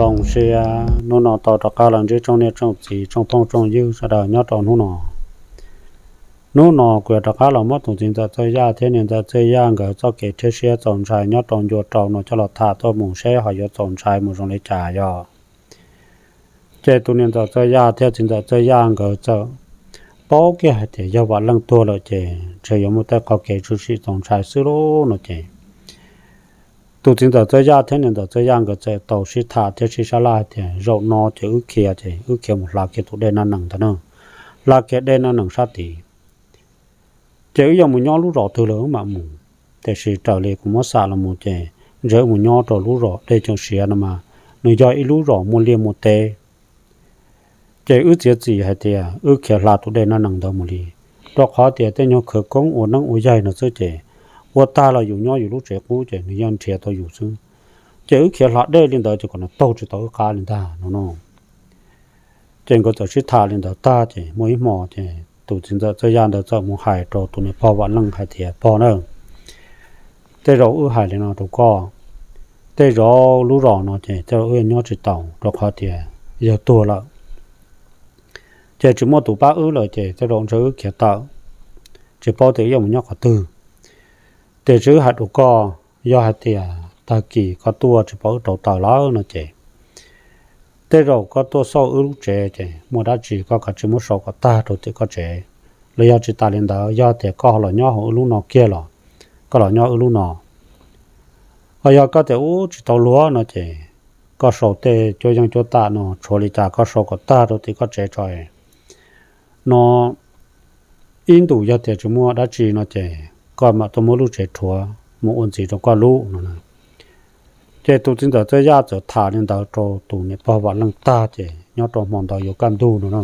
Zoo siab hnub no tau rov qab los ntsib tsoom niam tsoom txiv tsoom phooj tsoom ywg sawv daws nyob rau hnub no. Hnub no kuv yuav rov qab los muab tus txiv ntxawm Txawj Yaj thiab niam ntxawm Txawj Yaj nkawd txoj kev thiab siab txaus ntshai nyob rau ncua rau no coj los tham tuaj mus seb ho yuav txaus ntshai mus zoo li cas yog. Ces tus niam ntxawm Txawj Yaj thiab txiv ntxawm Txawj Yaj nkawd txawm paub kiag hais tias yog Vam Leej tuag lawm ces ntshe yuav muaj tej qhov kev tshwm sim txaus ntshai xwb lauj no ces tus txiv ntxawm Txawj Yaj thiab niam ntxawm Txawj Yaj nkawd txawm tau sib tham thiab sib sab laj hais tias zaum no ces wb khiav ces wb khiav mus hla kiag tus dej Nab Nees ntawd na, hla kiag dej Nab Nees sab tid. Ces wb yuav mus nyob lub zos twg los wb mam mus, tiam sis raws li kuv muab xam los mus ces ntshe wb mus nyob rau lub zos Dej Coom Siav no mas nws yog ib lub zos muaj liaj muaj teb. Ces wb txiav txim hais tias wb khiav hla tus dej Nab Nees ntawd mus li, rau qhov tias tej nyuag khawv koob ua neeb ua yaig no xwb ces ua tag los yus nyob yus lub tsev qub ces nws yeej nrhiav tau yus xwb. Ces wb khiav hla dej li ntawd ces kom nws taug tsis tau wb qab li ntag no no. Ces nkawd txawm sib tham li ntawd tag ces muaj ib hmo ces tus txiv ntxawm Txawj Yaj ntawd txawm mus hais rau tus niam pog Vam Leej hais tias, Pog na, tej zaum wb hais li no rau koj, tej zaum lub zos no ces tej zaum wb nyob tsis tau rau qhov tias yawg tuag lawm, ces tsis muaj tus pab wb lawm ces tej zaum ntshe wb khiav tawm, tsis paub tias wb yuav mus nyob qhov twg. Tiam sis wb hais rau koj, yog hais tias tag kis koj tuaj tsis pom wb rauv taws lawm no ces tej zaum koj tuaj xauj wb lub tsev ces muaj dab tsi koj kav tsij muab sau kom tag rau tim koj tsev, los yog tsis tas li ntawd yog tias koj ho los nyob hauv wb lub no kiag los koj los nyob wb lub no. Ho yog koj tias ub tsis tau luag no ces koj sau tej cuab yeej cuab tam no tshuav li cas koj sau kom tag rau tim koj tsev tso no, ib ntus yog tias tsis muaj dab tsi no ces koj mam tuaj muab lub tsev rhuav mus ua ntxiv rau koj lub no. Ces tus txiv ntxawm Txawj Yaj txawm tham li ntawd rau tus niam pog Vam Leej tag ces nyob rau hmo ntawd yuav kaj ntug no na,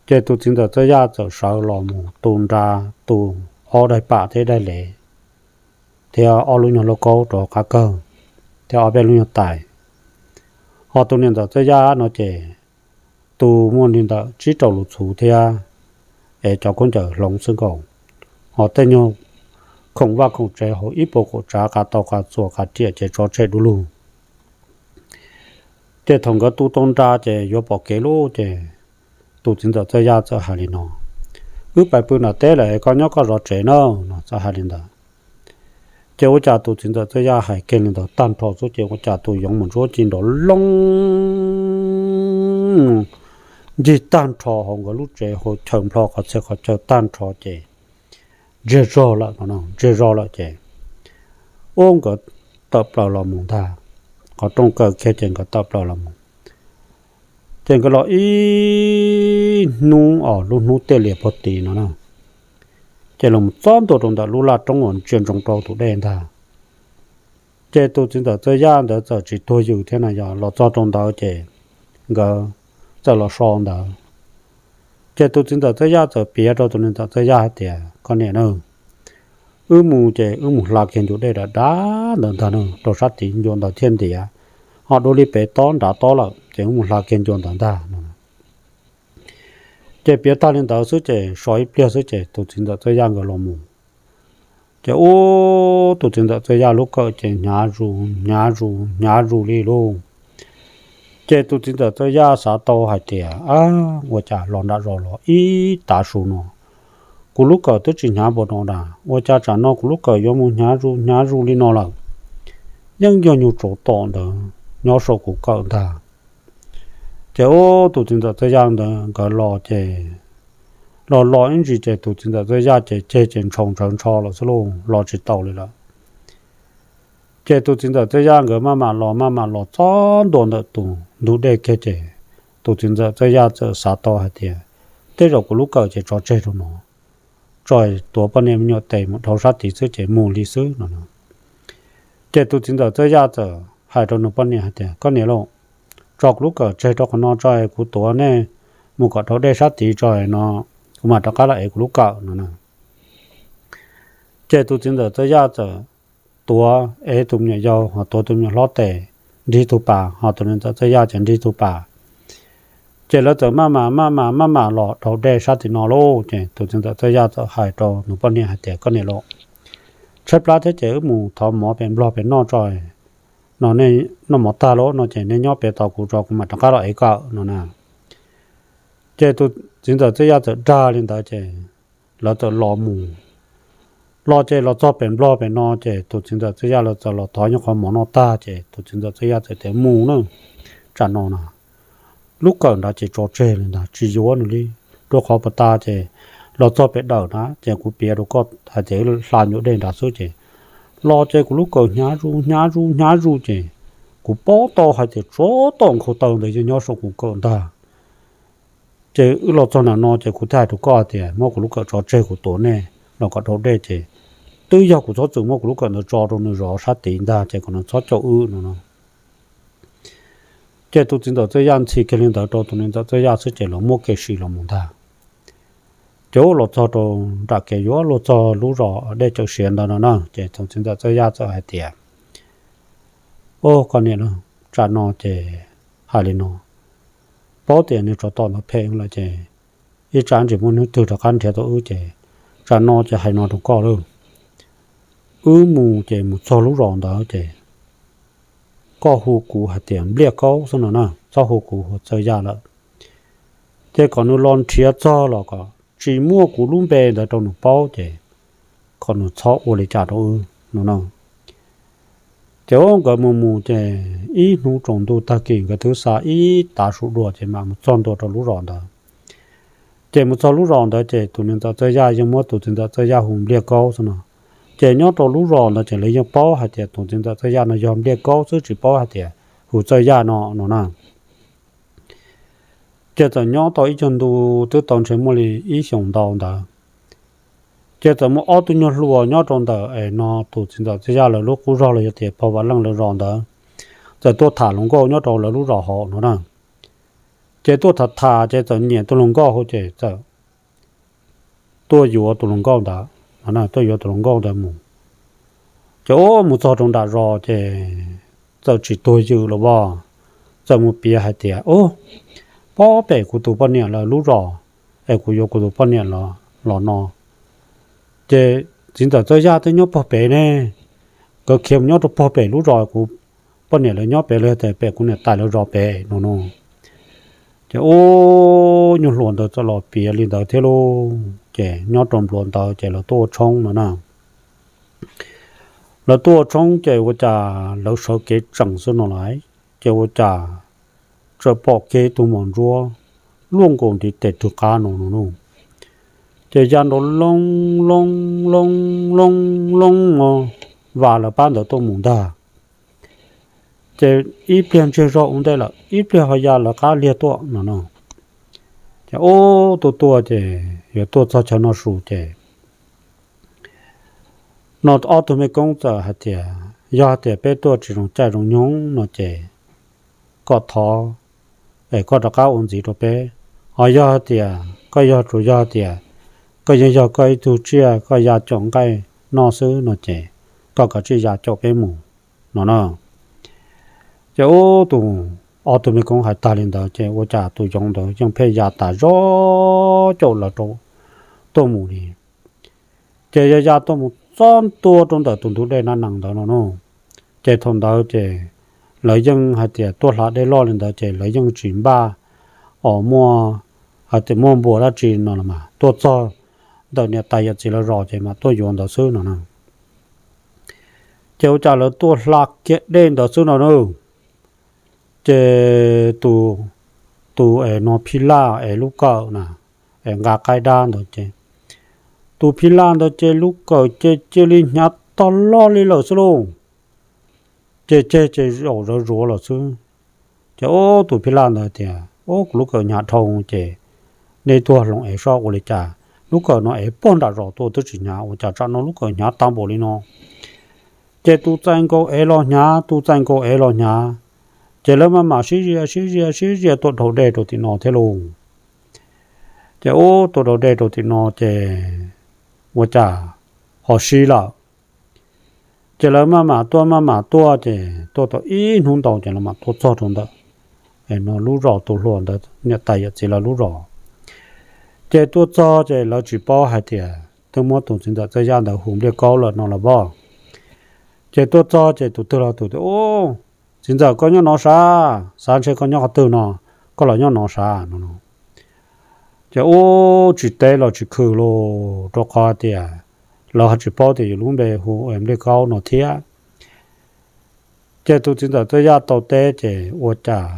ces tus txiv ntxawm Txawj Yaj txawm sawv los mus tu nra, tu ob daim pam thiab daim lev thiab ob lub nyuag lauj kaub rau qab kawg thiab ob peb lub nyuag tais. Ho tus niam ntxawm Txawj Yaj no ces tu muaj li ntawm tsib rau lus txhuv thiab es cov khaub ncaws hloov xwb nkaus, ho tej nyuag khoom vaj khoom tsev hauv ib puas kaum tsav qav tau qav txuas qav riam ces tso tseg du lug. Ces thaum nkawd tu tau nra ces yuav pom kev lub ces tus txiv ntxawm Txawj Yaj txawm hais li no, Wb pais pw nram teb lawm es koj nyob koj zov tsev na no txawm hais li ntawd. Ces ua cas tus txiv ntxawm Txawj Yaj hais kiag li ntawd tag nrho xwb ces ua cas tus yoov mus ntsuab ci nrov loo ncig tag nrho hauv nkawd lub tsev hauv chaw nplho qhov txhia qhov chaw tag nrho ces ntsiag zog lawm no, ntsiag zog lawm ces ub nkawd tawm plaws los mus ntag, qhov rooj kaw kiag ces nkawd tawm plaws los mus. Ces nkawd los ib hnub os lub hnub tiaj lias puag tid no na, ces los txog ntua rau ntawm lub laj roob uas ntsia ntsoov rau tus dej ntag. Ces tus txiv ntxawm Txawj Yaj ntawd txawm tsis tuag yws thiab no yog los txog rau ntawd ces nkawd txawm los so ntawd. Ces tus txiv ntxawm Txawj Yaj txawm piav rau tus niam ntxawm Txawj Yaj hais tias, Koj niam na, wb mus ces wb mus hla kiag ncua dej dav dav ntawd ntag na rau sab tid ncua ntawd thiaj ntiav, ho dua li pem tob nrad tob lawm ces wb mus hla kiag ncua ntawd ntag no. Ces piav tag li ntawd xwb ces so ib pliag xwb ces tus txiv ntxawm Txawj Yaj nkawd los mus. Ces ub tus txiv ntxawm Txawj Yaj lub kawm ces hnyav zus hnyav zus hnyav zus li lauj. Ces tus txiv ntxawm Txawj Yaj xav tau hais tias, Ab, ua cas los nram zos los ib tav su no kuv lub kawm twb tsis hnyav npaum no na, ua cas tsam no kuv lub kawm yuav mus hnyav zus hnyav zus li no lawm? Yeej yog nyuag tsov tom ntawd nyob saum kuv kawm ntag. Ces ub tus txiv ntxawm Txawj Yaj ntawd nkawd los ces los los ib ntsis ces tus txiv ntxawm Txawj Yaj ces ceg ces ntshau ntshawv ntsho lawm xwb lauj, los tsis tau li lawm. Ces tus txiv ntxawm Txawj Yaj nkawd maj mam los maj mam los txog ntua ntawm tus ntug dej kiag ces tus txiv ntxawm Txawj Yaj txawm xav tau hais tias, Tej zaum kuv lub kawm ces tso tseg rau no, tso tuav poj niam me nyuam tes mus dhau sab tid xwb ces mus li xwb no. Ces tus txiv ntxawm Txawj Yaj txawm hais rau nws poj niam hais tias, Koj niam lauj, tso kuv lub kawm tseg rau qhov no tso es kuv tuav nej mus kom dhau dej sab tid tso no, kuv mam rov qab los ev kuv lub kawm no na. Ces tus txiv ntxawm Txawj Yaj txawm tuav ev tus me nyuam yaus ho tuav tus me nyuam hlob tes nrig tug pas, ho tus niam ntxawm Txawj Yaj ces nrig tug pas. Ces lawv txawm maj mam maj mam maj mam los dhau dej sab tim no lauj. Ces tus txiv ntxawm Txawj Yaj txawm hais rau nws poj niam hais tias, Koj niam lauj, tshaib plab thiab ces wb mus thov mov pem nplog pem noj tso, no nej noj mov tag lawm no ces nej nyob pem tos kuv tso kuv mam rov qab los ev kawm no na. Ces tus txiv ntxawm Txawj Yaj txawm dag li ntawd ces lawv txawm los mus. Los ces los txog pem Nplog pem no ces tus txiv ntxawm Txawj Yaj lawv txawm los thov nyob qhov mov noj tag ces tus txiv ntxawm Txawj Yaj txawm tias mus na, tsam no na lub kawm nrad ces tso tseg li ntag tsis yuav nws li, rau qhov puas tas ces los txog pem dawm na ces kuv piav rau koj hais tias hla nyuam dej nrad xwb ces los ces kuv lub kawm hnyav zuj hnyav zuj hnyav zuj ces kuv paub tau hais tias tsov tom nkhaus taw ntawd yog nyob saum kuv kawm ntag. Ces wb los txog nram no ces kuv thiaj hais rau koj tias muab kuv lub kawm tso tseg kuv tuav nej los kom dhau dej ces twb yog kuv txhob txwm muab kuv lub kawm ntawd tso rau nws zov sab tid ntag ces kom nws txhob caum wb no no. Ces tus txiv ntxawm Txawj Yaj ntxhi kiag li ntawd rau tus niam ntxawm Txawj Yaj xwb ces lawv muab kev sim los mus ntag. Ces ub los txog rau nram kev yuav luag txog lub zos dej cawm siav ntawd no na ces tus txiv ntxawm Txawj Yaj txawm hais tias, Ub, koj niam, tsam no ces hais li no, paub tias nws tsov tom ntawd phem lawm ces ib tsam tsis muaj hnub twg rov qab nrhiav tau wb ces tsam no ces hais no rau koj lauj, wb mus ces mus txog lub zos ntawd ces koj hu kuv hais tias Npliaj Kaub xwb no na, txhob hu kuv hu Txawj Yaj lawm. Ces kom nws los nrhiav txog los kom tsis muaj kuv lub npe ntawd rau nws paub ces kom nws txhob ua li cas rau wb no no. Ces ub nkawd mus mus ces ib hnub tsaus ntuj tag kis nkawd twb xa ib tav su dua ces mam mus txog ntua rau lub zos ntawd. Ces mus txog lub zos ntawd ces tus niam ntxawm Txawj Yaj yeej muab tus txiv ntxawm Txawj Yaj hu Npliaj Kaub xwb no. Ces nyob rau lub zos ntawd ces lawv yeej paub hais tias tus txiv ntxawm Txawj Yaj no yog Npliaj Kaub xwb tsis paub hais tias hu Txawj Yaj no no na. Ces txawm nyob tau ib co ntu twb tau ntshe muaj li ib xyoos ntau ntawd, ces txawm muaj ob tug nyuag hluas nyob rau ntawm es no tus txiv ntxawm Txawj Yaj lawv lub qub zos los yog tias pog Vam Leej lawv zos ntawd txawm tuaj tham hluas nkauj nyob rau lawv lub zos hauv no na. Ces tuaj tham tham ces txawm nyiam tus hluas nkauj hauv ces txawm tuaj yuav tus hluas nkauj ntawd, tuaj yuav tus hluas nkauj ntawd mus. Ces ub mus txog rau nram zos ces txawm tsis tuag ywm los as, txawm mus piav hais tias, Ub, pob pem kuv tus poj niam lawv lub zos, es kuv yuav kuv tus poj niam los no. Ces txiv ntxawm Txawj Yaj twb nyob pog pem ne, nkawd khiav mus nyob rau pog pem lub zos, kuv poj niam lawv nyob pem, los yog tias pem kuv niam tais lawv zos pem no no. Ces ub nyuag hluas ntawd txawm los piav li ntawd thiab lauj. Ces nyob rau nplua ntawd ces lawv tuaj ua tshoob no na. Lawv tuaj ua tshoob ces ua cas lawv sawv kev tsees xwb no lauj, ces ua cas txawm pom kiag tus maum ntsuab luaj nkaus ntiv tes rwg qab no no lauj. Ces ya nrov loo loo loo loo loo no, vam lawv pab ntawd tuaj mus ntag. Ces ib pliag ntsiag zog ua ntej lawm, ib pliag ho ya lawv qab liag tuaj no no. Ces ub tuaj tuaj ces yuav tuaj txog chaw no su ces no ob tug mej koob txawm hais tias, Yog hais tias peb tuaj tsis zoo caij zoo nyoog no ces koj thov es koj rov qab ua ntxiv rau peb. Ho yog hais tias koj yog tsuas yog hais tias koj yeej yog koj ib tug tsiaj koj ya caum nqaij noj xwb no ces koj kav tsij ya caum peb mus no na. Ces ub tus, ob tug mej koob hais tag li ntawd ces ua cas tus yoov ntawd yeej pheej ya tas zog caum lawv rau tuaj mus li. Ces ya ya tuaj mus txog ntua rau ntawm tus ntug dej Nab Nees ntawd no no. Ces thaum ntawd ces lawv yeej hais tias tuaj hla dej loj li ntawd ces lawv yeej tsis npaj os muaj, hais tias muaj npua dab tsi no los mas tuaj txog ntawm niam tais yawm txiv lawv zos ces mam tuaj yuav ntawd xwb no na. Ces ua cas lawv tuaj hla kiag dej ntawd xwb no na. Ces tus, tus es no phij laj es lub kawm na, es nqa qaib dab ntawd ces, tus phij laj ntawd ces lub kawm ces cia li hnyav tog loj li lawm xwb lauj. Ces ceg ces zaum zawv zuav lawm xwb. Ces ub tus phij laj ntawd tias, Ub, kuv lub kawm hnyav dhau ces nej tuaj hloov ev soj ua li cas, lub kawm no ev puag nram zos tuaj twb tsis hnyav, ua cas tsam no lub kawm hnyav tag npaum li no. Ces tus txais nkaus ev los hnyav, tus txais nkaus ev los hnyav. Ces lawv maj mam sib zia sib zia sib zia tuaj dhau dej rau tim no thiab lauj. Ces ub tuaj dhau dej rau tim no ces ua cas ho sib lawm. Ces lawv maj mam tuaj maj mam tuaj ces tuaj tau ib hnub ntau ces lawv mam tuaj txog rau ntawm es no lub zos tus hluas ntawd niam tais yawm txiv lawv lub zos. Ces tuaj txog ces lawv tsis paub hais tias twb muab tus txiv ntxawm Txawj Yaj ntawd hu Npliaj Kaub lawm no los as. Ces tuaj txog ces tus twg los tus tias, Ub, Txiv ntxawm, koj nyob no sav, xav ntshe koj nyob qhov twg no, koj los nyob no sav no. Ces ub, tsis teb los tsis khw los, rau qhov tias lawv ho tsis paub tias yus lub npe hu Npliaj Kaub no thiab. Ces tus txiv ntxawm Txawj Yaj tau teb ces ua cas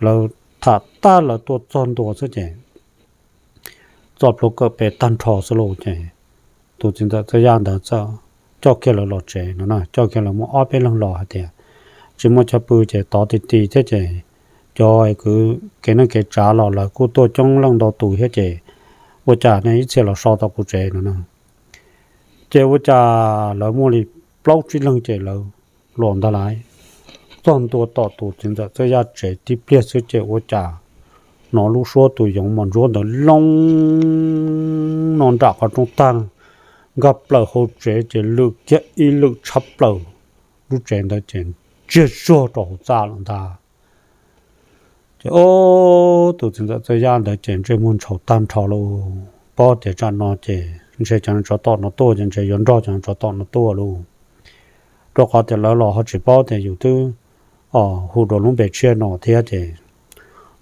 lawv tham tag lawv tuaj txog ntua xwb ces txoj plhuav kawm pes tag nrho xwb lauj. Ces tus txiv ntxawm Txawj Yaj ntawd txawm coj kiag lawv los tsev no, coj kiag lawv muaj ob peb leeg los hais tias tsis muaj chaw pw ces tov ti ti thiab ces cov kwv kev neej kev tsav los lawv kuj tuaj coob leej ntau tus thiab ces ua cas nej ib txhia los so tau kuv tsev no na. Ces ua cas lawv muaj li plaub tsib leeg ces lawv los ntag lauj. Txog ntua tom tus txiv ntxawm Txawj Yaj tsev tib pliag xwb ces ua cas hnov lub suab tus yoov mos ntsuab ntawd loo no nram qhov rooj tag, nkag plaws hauv tsev ces lwm kiag ib lwm tshab plaws, lub tsev ntawd ces ntsiag zog rau hauv txaj lawm ntag. Ces ub, tus txiv ntxawm Txawj Yaj ntawd ces ntsej muag ntshaus tag nrho lauj, paub tias tsam no ces ntshe cov neeg tsov tom no tuaj ces ntshe yuav nrog cov neeg tsov tom no tuaj lauj. Rau qhov tias lawv los ho tsis paub tias yus twb hu rau lub npe tshiab no thiab ces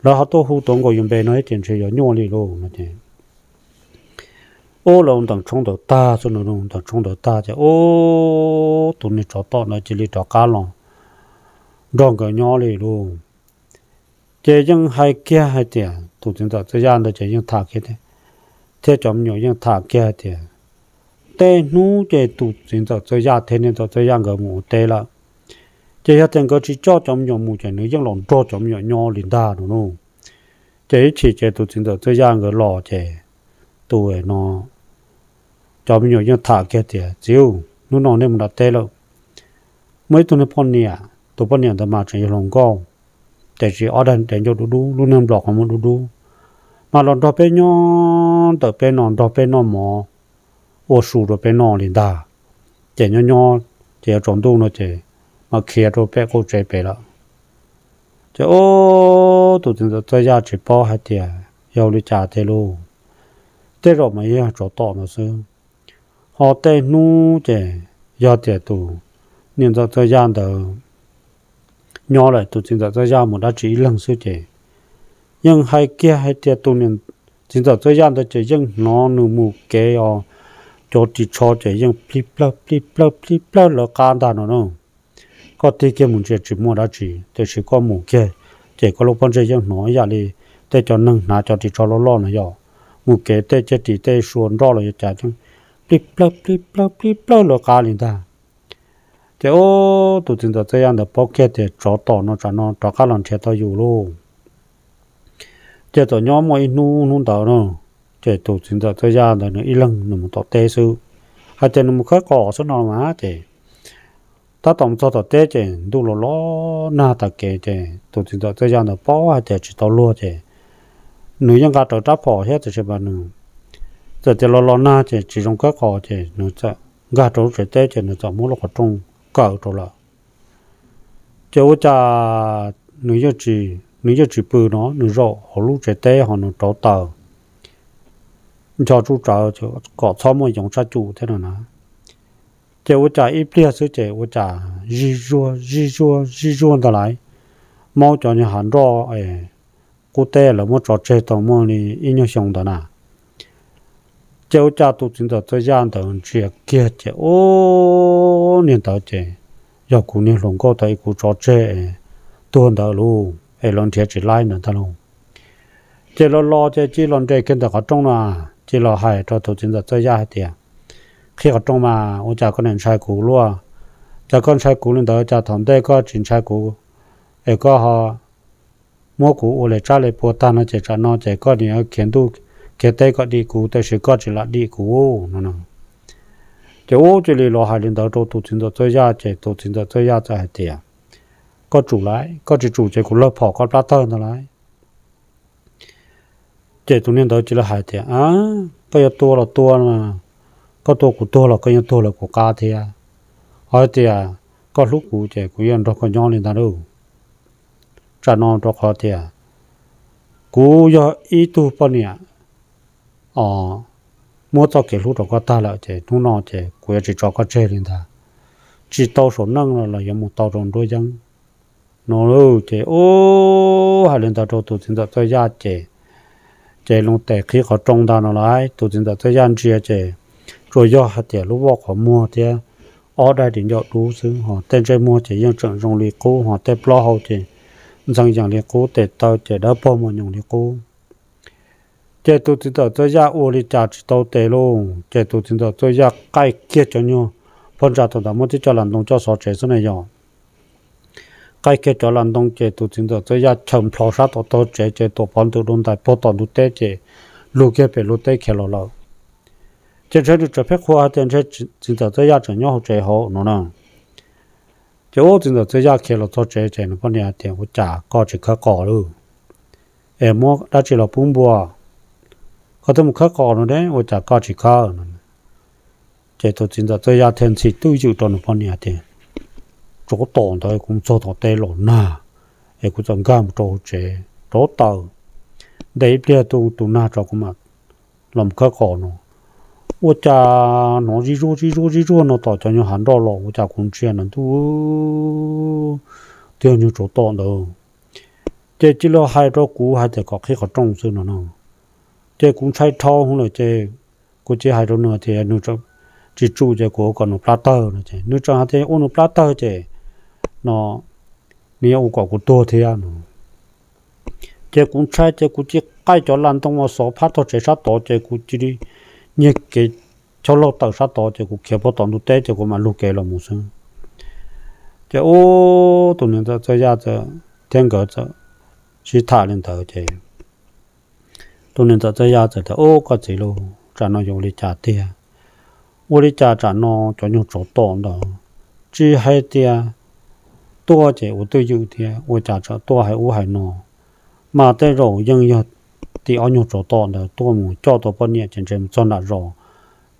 lawv ho tuaj hu tuav nkaus yus npe no thiab ces ntshe yuav nyuaj li lauj no ces ub, lawv ua ntees tshoob ntawd tag xwb no, ua ntees tshoob ntawd tag ces ub, tus neeg tsov tom ntawd cia li rov qab los nrog nkawd nyob li lauj. Ces yeej hais kiag hais tias tus txiv ntxawm Txawj Yaj ntawd ces yeej tham kiag thiab cov me nyuam yeej tham kiag hais tias tej hnub ces tus txiv ntxawm Txawj Yaj thiab niam ntxawm Txawj Yaj nkawd mus ua teb lawm, ces yog tias nkawd tsis coj cov me nyuam mus ces nws yeej los nrog cov me nyuam nyob li ntag no lauj. Ces ib chim ces tus txiv ntxawm Txawj Yaj nkawd los ces tus no cov me nyuam yeej tham kiag tias txiv, hnub no nej mus nram teb lawm, muaj ib tug niag poj niam, tus poj niam ntawd mas tseem yog hluas nkauj, tiam sis ob daim ncauj dub dub, lub niag nplos qhov muag dub dub, mas los nrog peb nyob ntawm peb no, nrog peb noj mov ua su rau peb noj li ntag. Ces nyob nyob ces yuav tsaus ntuj no ces mam khiav rau pem qaum tsev pem lawm. Ces ub, tus txiv ntxawm Txawj Yaj tsis paub hais tias yog li cas tiag lauj, tej zaum mas yog tsov tom no xwb. Ho tej hnub ces yog tias tus niam ntxawm Txawj Yaj ntawd nyob lawm, tus txiv ntxawm Txawj Yaj mus dab tsi ib leeg xwb ces yeej hais kiag hais tias tus niam txiv ntxawm Txawj Yaj ntawd ces yeej hnov nws mus kev os, cov ris tsho ces yeej plij plawg plij plawg plij plawg lawv qab ntag no na. Koj tig kiag mus ntsia tsis muaj dab tsi, tiam sis koj mus kiag ces koj lub pob ntseg yeej hnov ib yam li tej cov neeg hnav cov ris tsho loj loj no yog mus kev tej ceg ris tej sua nroj los yog cas yeej plij plawg plij plawg plij plawg lawv qab li ntag. Ces ub, tus txiv ntxawm Txawj Yaj ntawd paub kiag tias tsov tom no tsam no rov qab los nrhiav tau yus lauj. Ces txawm nyob muaj ib hnub hnub ntawd no, ces tus txiv ntxawm Txawj Yaj ntawd nws ib leeg nws mus tom teb xwb, hais tias nws mus khawb qos xwb no mas ces tab tom mus txog tom teb ces ntuj los los nag tas kev ces tus txiv ntxawm Txawj Yaj ntawd paub hais tias tsis tau luag ces nws yeej nqa rawv rab phom thiab tiam sis mas nws txawm tias los los nag ces tsis zoo khawb qos ces nws txawm nkag rau lub tsev teb ces nws txawm muab lub qhov rooj kaw rau lawm. Ces ua cas nws yeej tsis pw no, nws zaum hauv lub tsev teb ho nws rauv taws ncho tsuj tsawv kom txhob muaj yoov tshaj cum thiab no na. Ces ua cas ib pliag xwb ces ua cas zij zuag zij zuag zij zuag ntag lauj, maub cov nyuag hav nroj qub teb lawv muab tso tseg tau muaj li ib nyuag xyoo ntawd na. Ces ua cas tus txiv ntxawm Txawj Yaj ntawd ntsia kiag ces ub, niag ntawd ces yog kuv niag hluas nkauj tau ib kuv tso tseg tuag ntawd lauj, es lawv nrhiav tsis laib ntawd ntag lauj. Ces los los ces cia los nres kiag ntawm qhov rooj no, cia los hais rau tus txiv ntxawm Txawj Yaj hais tias, qhib qhov rooj mas ua cas koj niam ntshai kuv luaj? Cas koj ntshai kuv li ntawd cas thaum ntej koj tsis ntshai kuv, es koj ho muab kuv ua li tsab li pua tag no ces tsam no ces koj niam khiav ntuj khiav teb kom dim kuv, tiam sis koj tsis lam dim kuv no. Ces ub, cia li los hais li ntawd rau tus txiv ntxawm Txawj Yaj ces tus txiv ntxawm Txawj Yaj txawm hais tias, koj tsum lauj, koj tsis tsum ces kuv lawg phom koj plab tawg ntag lauj. Ces tus niag ntawd cia li hais tias, koj yuav tua los tua, koj tua kuv tuag los koj yeej tuag lawv kuv qab thiab. Ho hais tias koj hlub kuv ces kuv yeej nrog koj nyob li ntag lauj. Tsam no rau qhov tias kuv yog ib tug poj niam os, muab txoj kev hlub rau koj tag lawm ces hnub no ces kuv yuav tsis tso koj tseg li ntag. Tsis tau saum neej los los yuav mus tau rau nruab yeeb. no lauj. Ces ub, hais li ntawd rau tus txiv ntxawm Txawj Yaj ces, ces loo tes qhib qhov rooj ntag no lauj. Tus txiv ntxawm Txawj Yaj ntsia ces tsuas yog hais tias lub voj qhov muag thiab ob daim di ncauj dub xwb, ho tej ntsej muag ces yeej tseem zoo li qub, ho tej plaub hau ces ntxeev yees li qub, tes taw ces dawb paug mos nyoos li qub. Ces tus txiv ntxawm Txawj Yaj ua li cas tsis tau tes lauj, ces tus txiv ntxawm Txawj Yaj qaij kiag cov nyuag phab ntsa thaum ntawd muab tib co las ntoo coj xov tsev xwb na yog, qaij kiag cov las ntoo ces tus txiv ntxawm Txawj Yaj chaws nplho sab tom tog tsev ces tuam pov ntws dua ntais puag tom ntug teb ces lug kiag pem lub teb khiav los lawm. Ces ntshe nws tseem pheej qhuas hais tias ntshe txiv ntxawm Txawj Yaj tseem nyob hauv tsev hauv no na. Ces ub, txiv ntxawm Txawj Yaj khiav los txog tsev ces nws poj niam hais tias, Ua cas koj tsis khawb qos lauj? Es muab dab tsi los pub npua? Koj twb mus khawb qos no ne, ua cas koj tsis khawb no? Ces tus txiv ntxawm Txawj Yaj thiaj ntxhi twj ywm rau nws poj niam tias, Tsov tom ntawd kuv txog tom teb los nag, es kuv txawm nkag mus rau hauv tsev rauv taws, ntes ib pliag tu tus nag tso kuv mam los mus khawb qos no. Ua cas hnov zib zuag zib zuag zib zuag no tom cov nyuag hav nroj los, ua cas kuv ntsia na ntuj, twb yog nyuag tsov tom ntawd. Ces cia li hais rau kuv hais tias kom qhib qhov rooj xwb no no. Ces kuv ntshai dhau hwv lawm ces kuv cia li hais rau nws tias nws tsis tsum ces kuv ua kom nws plab tawg no ces nws tseem hais tias ua nws plab tawg ces no nws yuav ua kom kuv tuag thiab no. Ces kuv ntshai ces kuv cia li qaij cov las ntoo uas xov phab tog tsev sab tod ces kuv cia li nyiag kev chob laug tawm sab tod ces kuv khiav puag tom ntug teb ces kuv mam lug kev los mus xwb. Ces ub, tus niam ntxawm Txawj Yaj txawm thiab nkawd txawm sib tham li ntawd ces tus niam ntxawm Txawj Yaj txawm tias, Ub, koj txiv lauj, tsam no yuav ua li cas tiag? Ua li cas tsam no cov nyuag tsov tom ntawd tsis hais tias tuaj ces ua twj ywm thiab, ua cas tseem tuaj hais ub hais no? Mas tej zaum yeej yog tim ob nyuag tsov tom ntawd tuaj mus coj tau poj niam ces ntshe mus txog nram zos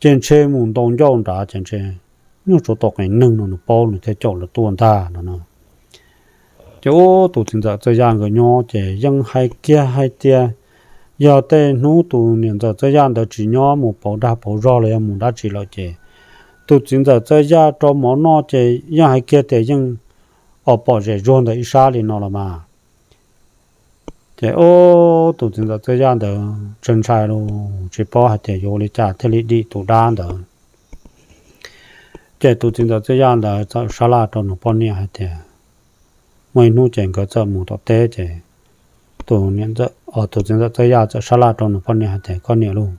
ces ntshe mus ntaus ncauj nrad ces ntshe nyuag tsov tom qees neeg no nws paub nws thiaj caum lawv tuaj ntag no no. Ces ub, tus txiv ntxawm Txawj Yaj nkawd nyob ces yeej hais kiag hais tias yog tej hnub tus niam ntxawm Txawj Yaj ntawd tsis nyob mus pauv dag pauv zog los yog mus dab tsi lawm ces tus txiv ntxawm Txawj Yaj rau mov noj ces yeej hais kiag tias yeej os pom zem zuag ntawm ib sab li no los mas. Ces ub, tus txiv ntxawm Txawj Yaj ntawd ntshai ntshai los tsis paub hais tias yuav ua li cas thiaj li dim tus dab ntawd. Ces tus txiv ntxawm Txawj Yaj ntawd txawm sab laj rau nws poj niam hais tias, muaj ib hnub ces nkawd txawm mus tom teb ces tus niam ntxawm, tus txiv ntxawm Txawj Yaj txawm sab laj rau nws poj niam hais tias, Koj niam lauj,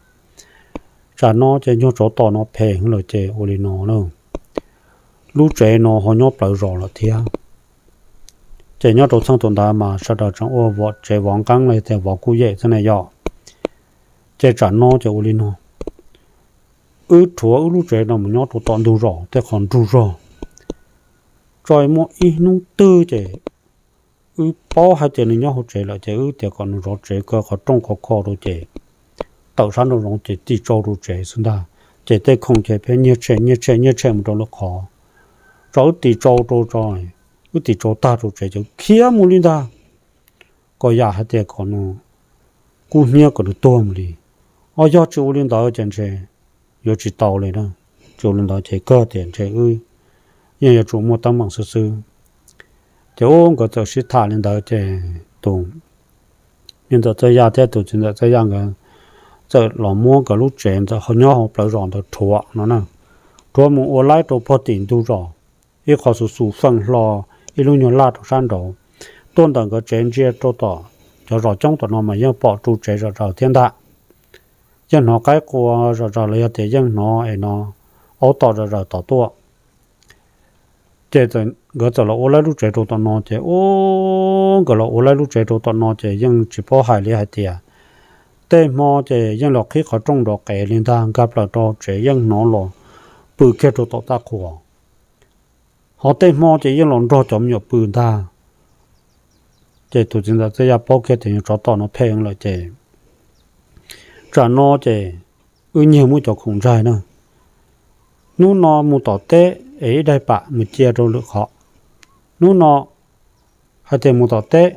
tsam no ces nyuag tsov tom no phem heev lawm ces ua li no lauj, lub tsev no ho nyob plawv zos lawm thiab. Ces nyob rau txheej tus ntawd mas sawv daws tseem ua vov tsev vov nqeeb los tias vov kuj yem xwb na yom. Ces tsam no ces ua li no, wb rhuav wb lub tsev no mus nyob rau tom ntug zos tej qhov nrug zog, tso muaj ib hnub twg ces wb paub hais tias nws nyob hauv tsev lawm ces wb tias kom nws zov tsev kaw qhov rooj khov kho rau ces tawm sab nraum zoov ces tis tsau rau tsev xwb ntag. Ces tej khoom ces peb nyiag tshem nyiag tshem nyiag tshem mus rau lwm qhov, tso wb tis tsau rau tso, wb tis tsau tag rau tsev ces khiav mus li ntag. Kom yam hais tias kom nws kub hnyiab kom nws tuag mus li. Os, yog tsis ua li ntawd ces ntshe yuav tsis tau li na. Tsis ua li ntawd ces kawg tias ntshe wb yeej yuav tsum muaj teeb meem xwb xwb. Ces ub, nkawd txawm sib tham li ntawd ces tus niam ntxawm Txawj Yaj thiab tus txiv ntxawm Txawj Yaj nkawd txawm los muab nkawd lub tsev ntawm nyob hauv plawv zos ntawd rhuav no na, rhuav mus ua laib rau puag tim ntug zos, ib qho xus xus feej hlo ib lub nyuag laj rau sab nraud. Tuaj ntawm nkawd tsev ntsia rau tom cov zos coob tom no mas yeej pom ru tsev zom zaws thiab ntag. Yeej hnov qaib qua zom zaws los yog tias yeej hnov es no aub tom zom zaws tom tuaj. Ces nkawd txawm los ua laib lub tsev rau tom no ces ub, nkawd los ua laib lub tsev rau tom no ces yeej tsis paub hais li hais tias tej hmo ces yeej los qhib qhov rooj nrov qev li ntag, nkag plaws rau tsev yeej hnov los pw kiag rau tom txaj qhua. Ho tej hmo ces yeej los nrog cov me nyuam pw ntag. Ces tus txiv ntxawm Txawj Yaj paub kiag tias nyuag tsov tom no phem lawm ces tsam no ces wb nyiag muab cov khoom ntsaig na. Hnub no mus tom teb es ib daig pam mus cia rau lwm qhov. Hnub no hais tias mus tom teb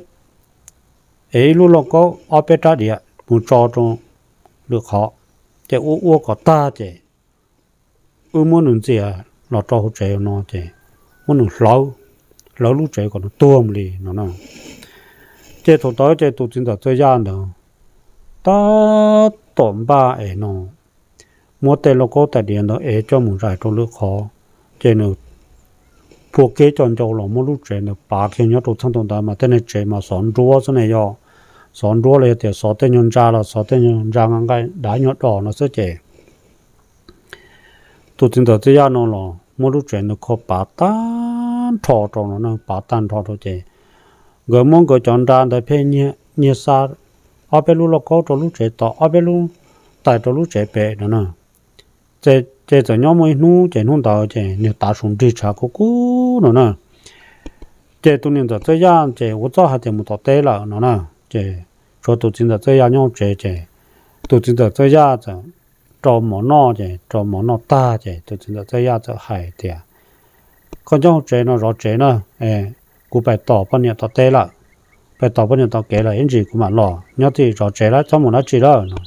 es ib lub lauj kaub ob peb rab diav mus tso rau lwm qhov. Ces ua ua kom tag ces wb muab nws ntxias los rau hauv tsev no ces muab nws hlawv, lawv lub tsev kom nws tuag mus li no na. Ces thaum ntawd ces tus txiv ntxawm Txawj Yaj ntawd tab tom npaj es no muab tej lauj kaub tais diav ntawd ev coj mus zais rau lwm qhov, ces nws phua kev coj ncau los muab lub tsev ntawd pav kiag nyob rau txheej thaum ntawd mas tej neeg tsev mas xov nruab xwb ne, yog xov nruab los yog tias xov tej nyuag ntsa los xov tej nyuag ntsa nqaij dav nyuag dos no xwb ces tus txiv ntxawm Txawj Yaj no los muab lub tsev ntawd kho pav tag nrho rau no na, pav tag nrho rau ces nkawd muab nkawd cov nra ntawd pheej nyiag xa ob peb lub lauj kaub rau lub tsev tod, ob peb lub tais rau lub tsev pem no na. Ces txawm nyob muaj ib hnub ces hnub ntawd ces niag tav su nrig tshav kub kub no na, ces tus niam ntxawm Txawj Yaj ces ua txuj hais tias mus tom teb lawm no na, ces tshuav tus txiv ntxawm Txawj Yaj nyob hauv tsev ces tus txiv ntxawm Txawj Yaj txawm rau mov noj ces rau mov noj tag ces tus txiv ntxawm Txawj Yaj txawm hais tias, koj nyob hauv tsev no zov tsev na, kuv pais tos poj niam tom teb lawm, pais tos poj niam tom kev lawm ib ntsis kuv mam los, nyob txij zov tsev lawm txhob mus dab tsi lawm no.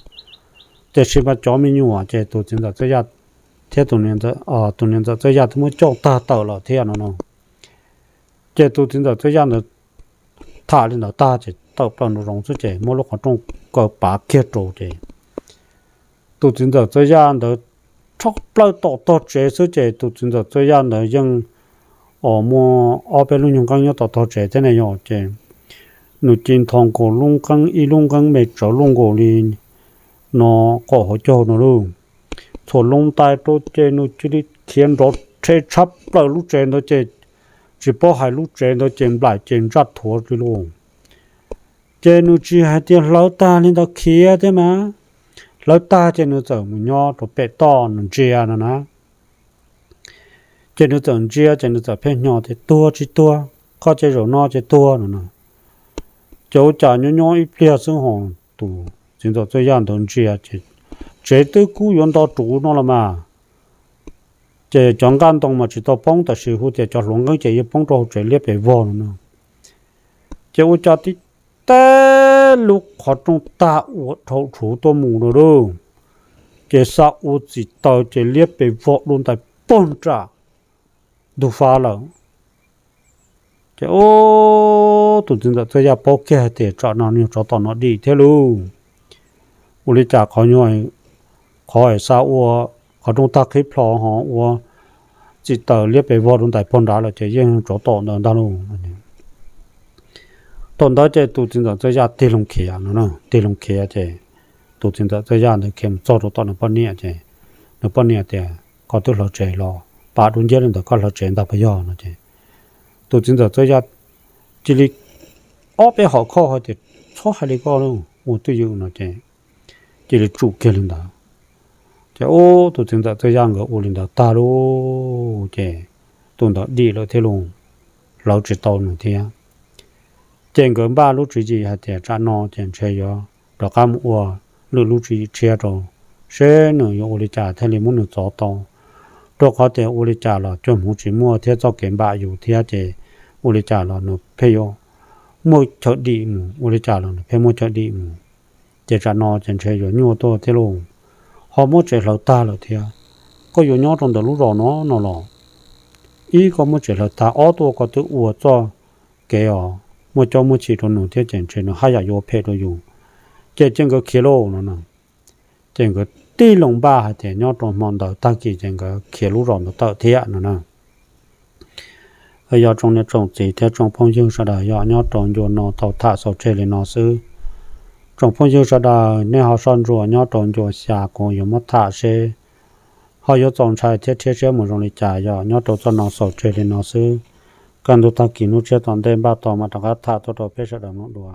Tiam sis mas cov me nyuam ces tus txiv ntxawm Txawj Yaj thiab tus niam ntxawm Txawj Yaj twb muab coj tag tawm lawm thiab no no. Ces tus txiv ntxawm Txawj Yaj ntawd tham li ntawd tag ces tawm plaws nraum zoov xwb ces muab lub qhov rooj kaw pav kiag rau ces tus txiv ntxawm Txawj Yaj ntawd rho plaws tom tog tsev xwb ces tus txiv ntxawm Txawj Yaj ntawd yeej os muaj ob peb lub nyuag nqeeb nyob tom tog tsev thiab ne yog ces nws ci nthos nkaus lub nqeeb ib lub nqeeb me tsawv luaj nkaus li no, qaum hauv caug no lauj. Txhuam loo ntais rau ces nws cia li khiav nrov rhe tshab plaws lub tsev ntawd ces tsis paub hais lub tsev ntawd ces nplaim ces ntsaj thuav li lauj. Ces nws tsis hais tias hlawv tag li ntawd khiav thiab mas, hlawv tag ces nws txawm mus nyob rau pem toj nws ntsia no na. Ces nws txawm ntsia ces nws txawm pheej hnyo tias tuag tsis tuag, koj ces zaum no ces tuag no na. Ces ua cas nyob nyob ib pliag xwb ho tus txiv ntxawm Txawj Yaj ntawd ntsia ces tsev twb kub yuav nto ruv no los mas, ces cov nqaj ntoo mas tsis tau poob tab sis hu tias cov hluav nqeeb ces yeej poob rau hauv tsev liab pes vog no na. Ces ua cas tib teg lub qhov rooj tag ua dhau rhuv tuaj mus no lauj. Ces xa ua txim taws ces liab pes vog dua ntais pog nram ntug fab lawm. Ces tus txiv ntxawm Txawj Yaj paub kiag hais tias tsam no nws tsov tom no dim thiab lauj. Ua li cas qhov nyuag, qhov xa ua qhov rooj tag qhib plho ho ua txim taws liab pes vog dua ntais pog nrad lawm ces yeej tsov tom ntawd ntag lauj. Thaum ntawd ces tus txiv ntxawm Txawj Yaj tig loo khiav no, tig loo khiav ces tus txiv ntxawm Txawj Yaj ntawd khiav mus txog rau tom nws poj niam ces nws poj niam tias, koj twb hlawv tsev los, pam dub nciab li ntawd koj hlawv tsev ntag puas yog no ces tus txiv ntxawm Txawj Yaj cia li ob peb hom khoj hais tias, txhob hais li koj lauj, ua twj ywm no ces cia li tsum kiag li ntawd. Ces ub, tus txiv ntxawm Txawj Yaj nkawd ua li ntawd tag lauj ces tus ntawd dim lawm thiab lauj, hlawv tsis tau nws thiab. Ces nkawd npaj lub tswv yim hais tias tsam no ces ntshe yuav rov qab mus ua lwm lub tswv yim tshiab rau seb nws yuav ua li cas thiaj li muab nws txov tau, rau qhov tias ua li cas los cuag hmuv tsis muaj thiab txoj kev npam yus thiab ces ua li cas los nws pheej yuav muaj chaw dim mus, ua li cas los nws pheej muaj chaw dim mus. Ces tsam no ces ntshe yuav nyuaj tuaj thiab lauj, ho muab tsev hlawv tag lawm thiab. Koj yuav nyob rau ntawm lub zos no no los, ib koj muab tsev hlawv tag, ob tuaj koj twb ua txoj kev os muaj cob muaj chim rau nws thiab ces ntshe nws haj yam yuav phem rau yus, ces cia nkawd khiav lauj no na. Ces nkawd tig loo npaj hais tias nyob rau hmo ntawd tag kis ces nkawd khiav lub zos ntawd tawm thiab no na. Yog tsoom niam tsoom txiv thiab tsoom phooj ywg sawv daws, yog nyob rau ncua no tau tham xaus tseg li no xwb. Tsoom phooj ywg sawv daws nej ho soj ntsuam nyob rau ncua xya kuv yuav muab tham seb ho yuav txaus ntshai thiab thiab siab mus zoo li cas. Yog nyob rau txoj no xaus tseg li no xwb, kaj ntug tag kis hnub tshiab tom ntej npaj tau mam rov qab tham tuaj rau peb sawv daws mloog dua.